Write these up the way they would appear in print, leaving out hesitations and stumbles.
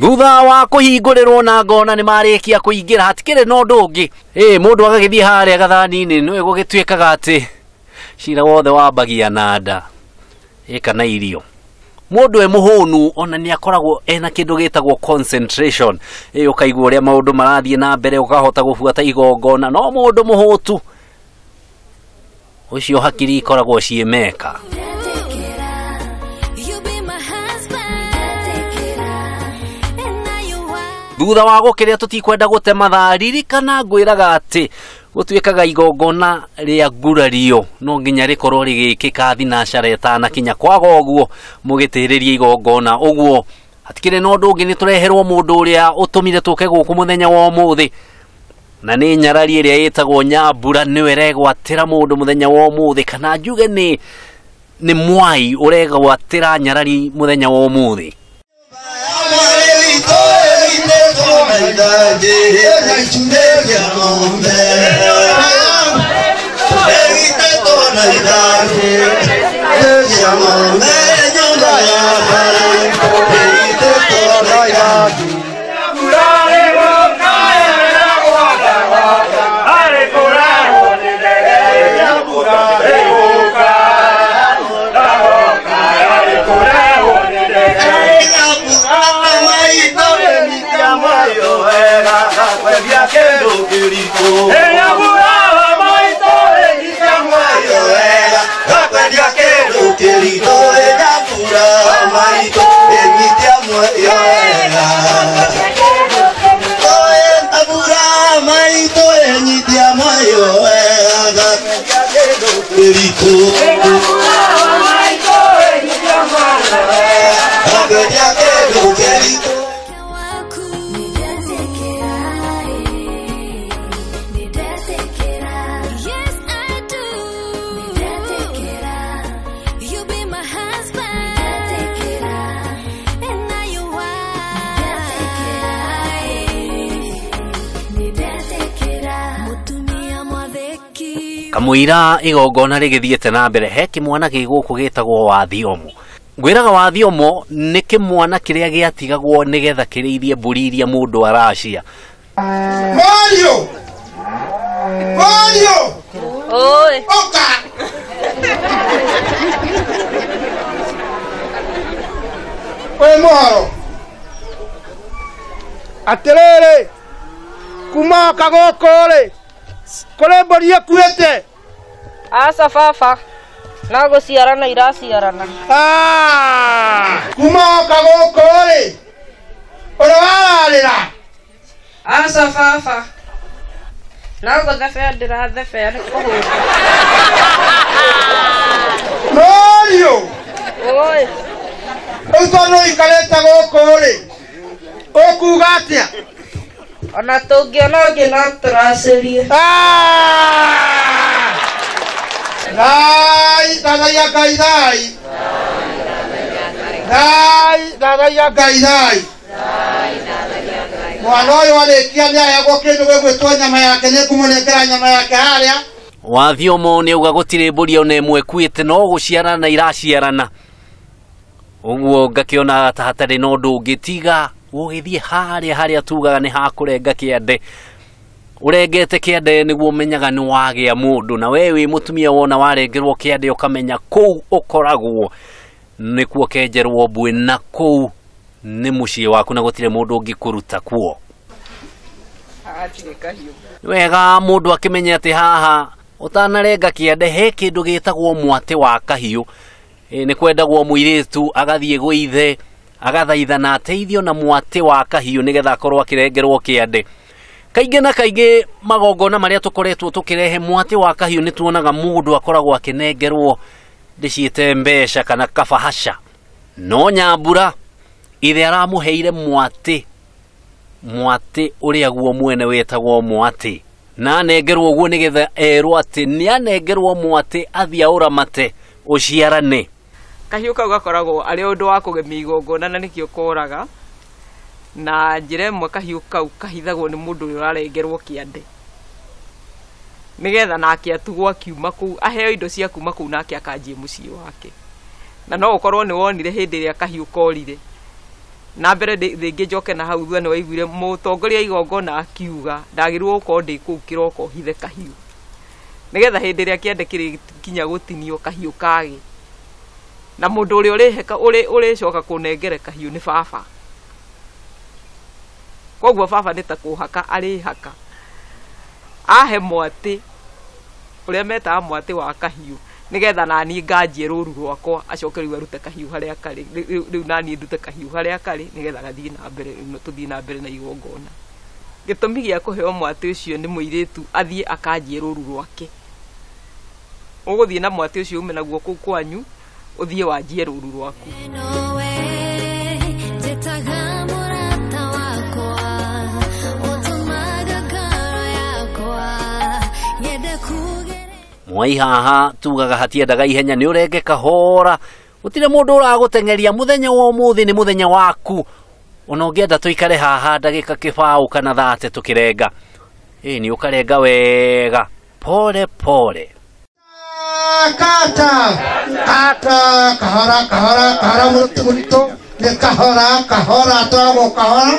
Thutha wa kũhingũrĩrwo na ngona nĩ marĩkia kũingĩra hatikĩrĩ na ũndũ ũngĩ. Mũndũ agagĩthiĩ harĩa gathani-inĩ nĩwe gũgĩtuĩkaga atĩ cira wothe wambagia na nda kana irio. Mũndũ e mũhũnu ona nĩ akoragwo ena kĩndũ gĩtagwo concentration. Ũkaigua ũrĩa maũndũ marathiĩ na mbere ũkahota gũbuata igongona, no mũndũ mũhũtu ũcio hakiri ikoragwo ciĩ meka. Thutha wa gũkĩrĩa tũtikwenda gũte mathaa, ririkana ngwĩraga atĩ gũtuĩkaga igongona rĩa ngurario no nginya rĩkorwo rĩgĩkĩka thinacara ĩtanakinya. Kwaga ũguo mũgĩtĩrĩrie igongona ũguo hatikĩrĩ na ũndũ ũngĩ, nĩ tũreherwo mũndũ ũrĩa ũtũmire tũke gũkũ mũthenya wa ũmũthĩ, na nĩ nyarari ĩrĩa ĩtagwo Nyambura, nĩwe ĩregwatĩra mũndũ mũthenya wa ũmũthĩ, kana njuge nĩ mwai ũregwatĩra nyarari mũthenya wa ũmũthĩ. Kamũira igongona rĩgĩthiĩte na mbere, he kĩmwana gĩ gũkũ gĩtagwo Wathiomo. Ngwĩraga Wathiomo nĩ kĩmwana kĩrĩa gĩatigagwo nĩgetha kĩrĩithie mbũri iria mũndũ aracia. Mario! Mario! Oi! Oka! Oi mũhoro! Atĩrĩrĩ, kuma oka gũkũ rĩ, kũrĩ mbũri ĩkuĩte? Aca baba, no gũciarana iraciarana. Kuma oka gũkũ rĩ, ũrĩ wararĩra? Aca baba, no gũthebea ndĩrathebea nĩ kũhũta. Mario! Oi! Rĩu tondũ ũikarĩte gũkũ rĩ, ũkuga atĩa? Ona tũngĩona ũngĩ no tũracĩrie. Thai, thathaiya Ngai thai. Thai, thathaiya Ngai thai. Mwana ũyũ arĩkia nĩ aheagwo kĩndũ gĩgwĩtwo nyama yake, nĩ ngũmũnengera nyama yake harĩa. Wathiomo nĩ auga gũtirĩ mbũri ona ĩmwe ĩkuĩte, no gũciarana iraciarana. Ũguo ngakĩona ta hatarĩ na ũndũ ũngĩ tiga ũgĩthiĩ harĩa harĩa tugaga nĩ hakũrenga kĩande. Ũrengete kĩande nĩguo ũmenyaga nĩ wagĩa mũndũ, na we wĩ mũtumia wona warengerwo kĩande ũkamenya kũu ũkoragwo nĩkuo kenjerwo mbuĩ, na kũu nĩ mũciĩ waku na gũtirĩ mũndũ ũngĩkũruta kuo. Wega mũndũ akĩmenye atĩ haha ũtanarenga kĩande he kĩndũ gĩtagwo mwatĩ wa kahiũ. Nĩ kwendagwo mũirĩtu agathiĩ gwĩ ithe Agathaithana ateithio na mwatĩ wa kahiũ nĩgetha akorwo akĩrengerwo kĩande. Kaingĩ na kaingĩ magongona marĩa tũkoretwo tũkĩrehe mwatĩ wa kahiũ nĩ tuonaga mũndũ akoragwo akĩnengerwo ndĩciĩte mbeca kana kabahasha. No Nyambura ithe aramũheire mwatĩ, mwatĩ ũrĩa guo mwene wĩtagwo mwatĩ, na anengerwo ũguo nĩgetha erwo atĩ nĩ anengerwo mwatĩ athiĩ aũramate ũciarane. Kahiũ kau gakoragwo arĩ ũndũ wa kũgemia igongona na nĩkĩo koraga. Na njĩra ĩmwe kahiũ kau kahithagwo nĩ mũndũ ũrĩa ũrarengerwo kĩande, nĩgetha nake atugwo akiuma kũu aheo indo cia kuma kũu nake akanjie mũciĩ wake. Na no ũkorwo nĩ wonire hĩndĩ ĩrĩa kahiũ korire. Na mbere rĩngĩ njoke na hau thutha nĩ waiguire mũtongoria igongona akiuga ndagĩrĩirwo gũkorwo ndĩ kũu kĩroko hithe kahiũ, nĩgetha hĩndĩ ĩrĩa kĩande kĩrĩkinya gũtinio kahiũ kage. Na mũndũ ũrĩa ũrĩcoka kũnengere kahiũ nĩ baba. Koguo baba nĩ ta kũhaka arĩhaka ahe mwatĩ ũrĩa metaga mwatĩ wa kahiũ, nĩgetha naniĩ nganjie rũru rwakwa acoke rĩu arute kahiũ harĩa karĩ, rĩu naniĩ ndute kahiũ harĩa karĩ nĩgetha gathiĩ na mbere, tũthiĩ na mbere na igongona. Gĩtũmi gĩa kũheo mwatĩ ũcio nĩ mũirĩtu athiĩ akanjie rũru rwake. Ũgũthiĩ na mwatĩ ũcio ume naguo kũu kwanyu ũthiĩ wanjie rũru rwaku. Mwai haha tugaga hatiendaga ihenya nĩ ũrenge kahora, gũtirĩ mũndũ ũragũteng'eria. Mũthenya wa ũmũthĩ nĩ mũthenya waku, ona ũngĩenda tũikare haha ndagĩka kĩbaũ kana thate tũkĩrenga. Ĩ nĩ ũkarenga wega pole pole. Kata kata kahora kahora kahora mũritũ nĩ kahora kahora twagwo kahora.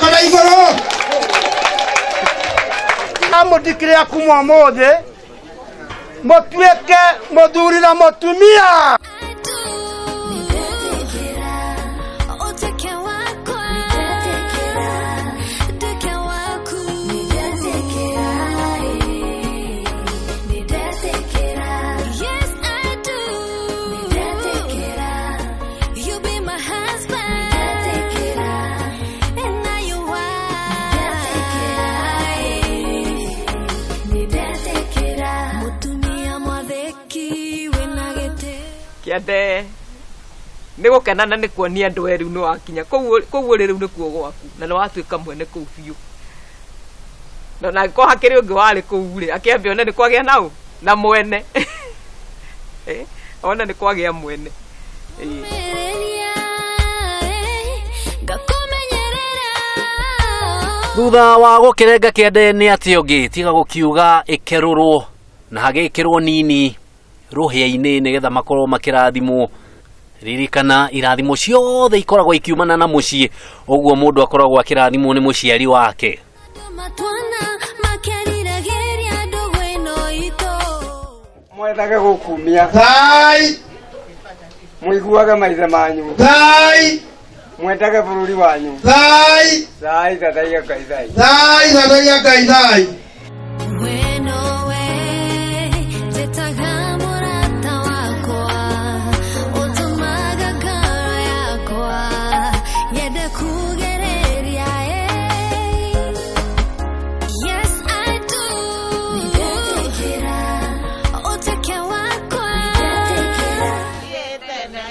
Kana igũrũ amũthikĩrĩria kuma ũmũthĩ mũtuĩke mũthuri na mũtumia. Kĩande nĩ gũkena na nĩ kuonia andũ we rĩu nĩ wakinya kũu ũrĩ rĩu nĩkuo gwaku na nĩ watuĩka mwene kũu biũ. Na angĩkorwo hakĩrĩ ũngĩ warĩ kũu rĩ akĩambe one nĩ kwagĩa naũ na mwene. One nĩ kwagĩa mwene. Thutha wa gũkĩrenga kĩande nĩ atĩ ũngĩ tiga gũkiuga ĩkerũrwo na hagĩkĩrwo nini rũhĩa-inĩ nĩgetha makorwo makĩrathimwo. Ririkana irathimo ciothe ikoragwo ikiumana na mũciĩ, ũguo mũndũ akoragwo akĩrathimwo nĩ mũciari wake. Mwethage gũkumia Thai, mũiguage maithe manyu thai, mwendage bũrũri wanyu thai, thai, thathaiya Ngai thai, thai, thathaiya Ngai thai.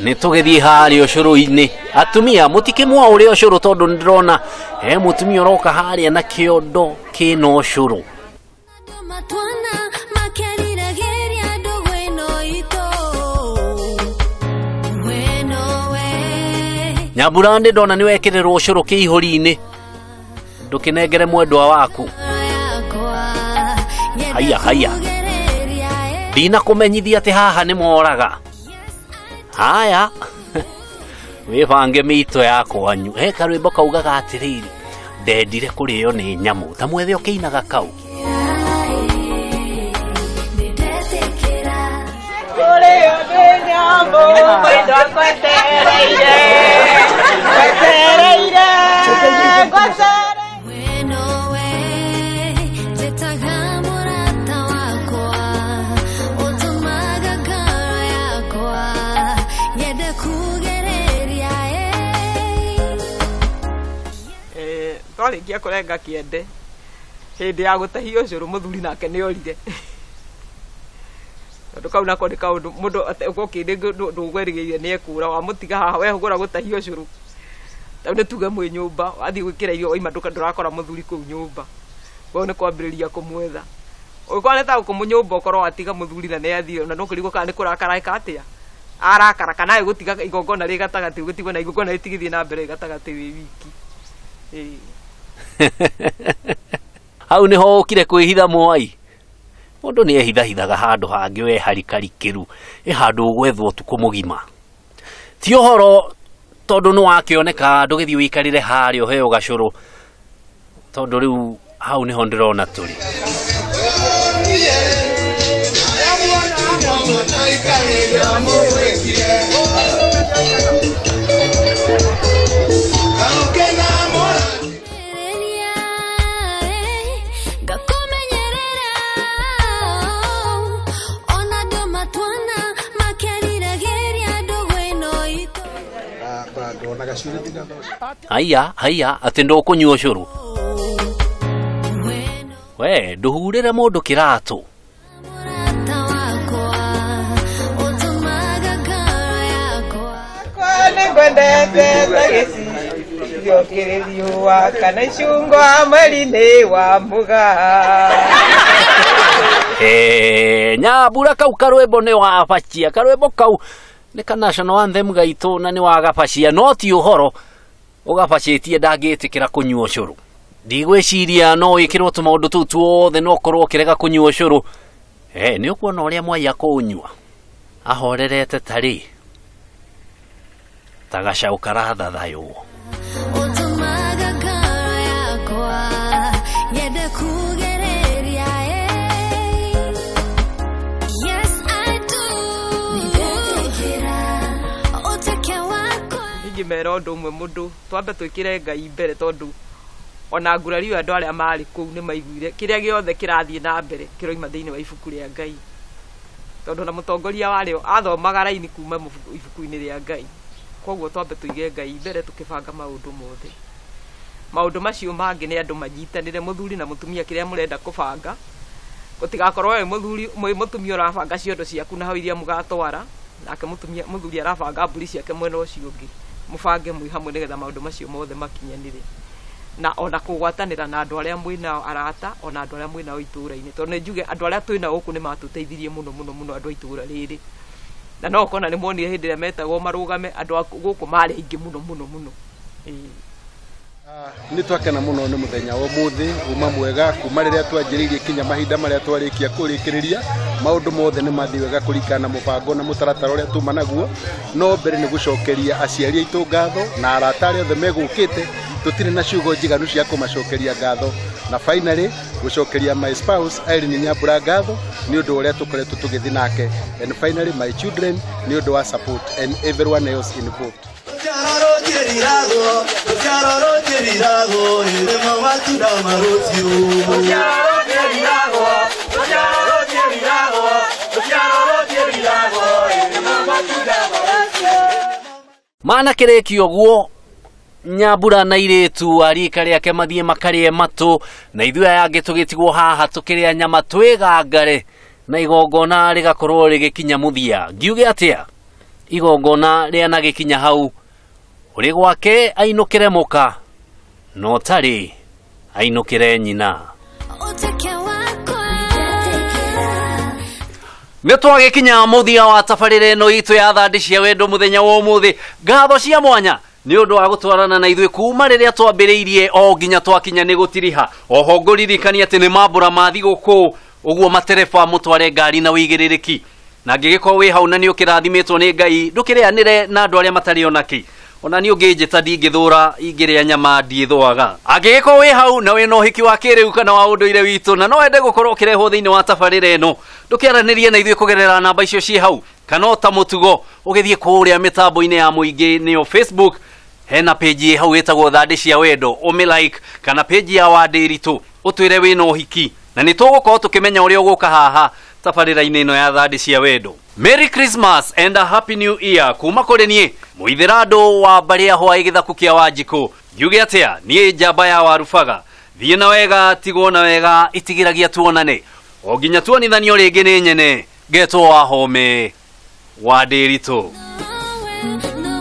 Nĩ tũgĩthiĩ harĩa ũcũrũ-inĩ. Atumia mũtikĩmwa ũrĩa ũcũrũ tondũ nĩndĩrona he mũtumia ũroka harĩa na kĩondo kĩna ũcũrũ. Nyambura nĩ ndona nĩ wekĩrĩrwo ũcũrũ kĩihũri-inĩ, ndũkĩnengere mwendwa waku. Haya haya, ndinakũmenyithia atĩ haha nĩ moraga. Haya, wĩbange mĩito ya kwanyu. He karwĩmbo kaugaga atĩrĩrĩ, ndendire kũrĩo nĩ nyamũ, ta mwethe ũkĩinaga kau. Kũrĩo nĩ nyamũ, mwendwa akwetereire. Ngwetereire ngwetereire. Twarĩkia kũrenga kĩende hĩndĩ ya gũtahio ũcũrũ mũthuri nake nĩ orire tondũ kau nako nĩ kaũndũ mũndũ ũkĩndĩ ndũgwerĩgĩrĩire nĩ ekũra wamũtiga haha wehũgũra gũtahio ũcũrũ tau nĩ tuge mwĩ nyũmba wathiĩ gwĩkĩra irio waima ndũrakora mũthuri kũu nyũmba koguo nĩ kwambĩrĩria kũmwetha ũngĩkorwo nĩ ta gũkũmũnyũmba ũkorwo watiga mũthuri na nĩ athiĩ na no kũrigwo kana nĩ kũrakara eka atĩa arakara kana agũtiga igongona rĩ gatagatĩ ũgũtigwo na igongona rĩtigithie na mbere gatagatĩ wĩ wiki. Hau nĩho ũkire kwĩhitha mwai. Mũndũ nĩ ehithahithaga handũ hangĩ we harikarikĩru ĩ handũ ũgwethwo ũtukũ mũgima. Ti ũhoro tondũ nĩ wakĩoneka ndũgĩthiĩ ũikarĩre harĩa ũheo gacũrũ tondũ rĩu hau nĩho ndĩrona tũrĩ. Haiya haiya atĩ ndũkũnyua ũcũrũ we ndũhurĩre mũndũ kĩratũ. Nĩngwendete ta gĩcicio kĩrĩ riũa kana icungwa mweri-inĩ wa mũgaa. Nyambura kau karwĩmbo nĩ wabacia karwĩmbo kau nĩ ka national anthem gaitũ na nĩ wagabacia no ti ũhoro ũgabacĩtie ndangĩtĩkĩra kũnyua ũcũrũ. Ndigwĩciria no wĩkĩrwo tũmaũndũ tũu tuothe no ũkorwo ũkĩrega kũnyua ũcũrũ. Nĩ ũkuona ũrĩa mwai akũũnyua ahorerete tarĩ ta gacaũ karathathaywo. Ingĩmera ũndũ ũmwe mũndũ twambe twĩkĩre Ngai mbere tondũ ona ngurario andũ arĩa marĩ kũu nĩ maiguire kĩrĩa gĩothe kĩrathiĩ na mbere kĩroima thĩinĩ wa ibuku rĩa Ngai tondũ na mũtongoria warĩo athomaga raini kuma ibuku-inĩ rĩa Ngai. Koguo twambe tũige Ngai mbere tũkĩbanga maũndũ mothe. Maũndũ macio mangĩ nĩ andũ manyitanĩre mũthuri na mũtumia kĩrĩa mũrenda kũbanga gũtigakorwo wĩ mũthuri mwĩ mũtumia ũrabanga ciondo ciaku na hau iria mũgatwara nake mũtumia mũthuri arabanga mbũri ciake mwena ũcio ũngĩ mũbange mwĩ hamwe nĩgetha maũndũ macio mothe makinyanĩre na ona kũgwatanĩra na andũ arĩa mwĩnao arata ona andũ arĩa mwĩnao itũũra-inĩ tondũ nĩ njuge andũ arĩa twĩnao gũkũ nĩ matũteithirie mũno mũno mũno andũ a itũũra rĩrĩ na no ũkona nĩ monire hĩndĩ ĩrĩa metagwo marũgame andũ a gũkũ marĩ aingĩ mũno mũno mũno. Nĩ twakena mũno nĩ mũthenya wa ũmũthĩ uma mwega kuma rĩrĩa twanjĩrĩirie kinya mahinda marĩa twarĩkia kũrĩkĩrĩria maũndũ mothe nĩ mathiĩ wega kũringana na mũbango na mũtaratara ũrĩa tuma naguo. No mbere nĩ gũcokeria aciari aitũ ngatho na arata arĩa othe megũkĩte tũtirĩ na ciugo njiganu cia kũmacokeria ngatho na finally gũcokeria my spouse Irene Nyambura ngatho nĩ ũndũ ũrĩa tũkoretwo tũgĩthiĩ nake and finally my children nĩ ũndũ wa support and everyone else involved. Mana kĩrĩkio ũguo Nyambura na irĩtu a rika rĩake mathiĩ makarĩe matũ na ithuĩ aya angĩ tũgĩtigwo haha tũkĩrĩa nyama twĩgangare na igongona rĩgakorwo rĩgĩkinya mũthia. Ngiuge atĩa igongona rĩanagĩkinya hau ũrĩ gwake ainũkĩre mũka no tarĩ ainũkĩre nyina. Nĩ twagĩkinya mũthia wa tabarĩra ĩno itũ ya Thandi cia Wendo mũthenya wa ũmũthĩ. Ngatho cia mwanya nĩ ũndũ wa gũtwarana na ithuĩ kuma rĩrĩa twambĩrĩirie o nginya twakinya nĩ gũtiriha. Oho ngũririkania atĩ nĩ mambũra ma thigũkũ ũguo matereba mũtware ngari na wĩigĩrĩrĩki na angĩgĩkorwo wĩ hau na nĩ ũkĩrathimĩtwo nĩ Ngai ndũkĩrĩanĩre na andũ arĩa matarĩ onakĩ. Ona niĩ ũngĩnjĩta ndingĩthũra ingĩrĩa nyama ndiĩthũaga. Angĩgĩkorwo wĩ hau na wĩna ũhiki wa kĩrĩu kana wa ũndũire witũ na no wende gũkorwo ũkĩrehwo thĩinĩ wa tabarĩra ĩno ndũkĩaranĩrie na ithuĩ kũgerera namba icio ciĩ hau kana o ta mũtugo ũgĩthiĩ kũrĩa mĩtambo-inĩ ya mũingĩ nĩyo Facebook Hena page ĩ hau ĩtagwo Thandĩ cia Wendo, ũmĩ like, kana page ya Wandĩritũ, ũtwĩre wĩna ũhiki, na nĩ tũgũkorwo tũkĩmenya ũrĩa ũgũka haha tabarĩra-inĩ ĩno ya Thandĩ cia Wendo. Merry Christmas and a Happy New Year kuma kũrĩ niĩ mũithĩrandũ wa mbarĩ ya hwaĩ gĩthaku kĩa Wanjikũ. Njuge atĩa, niĩ njamba ya Warubaga, thiĩ na wega, tigwo na wega, itigĩragia tuonane o nginya tuonithanio rĩngĩ nĩ nyene ngetwo Wahome Wandĩritũ. No.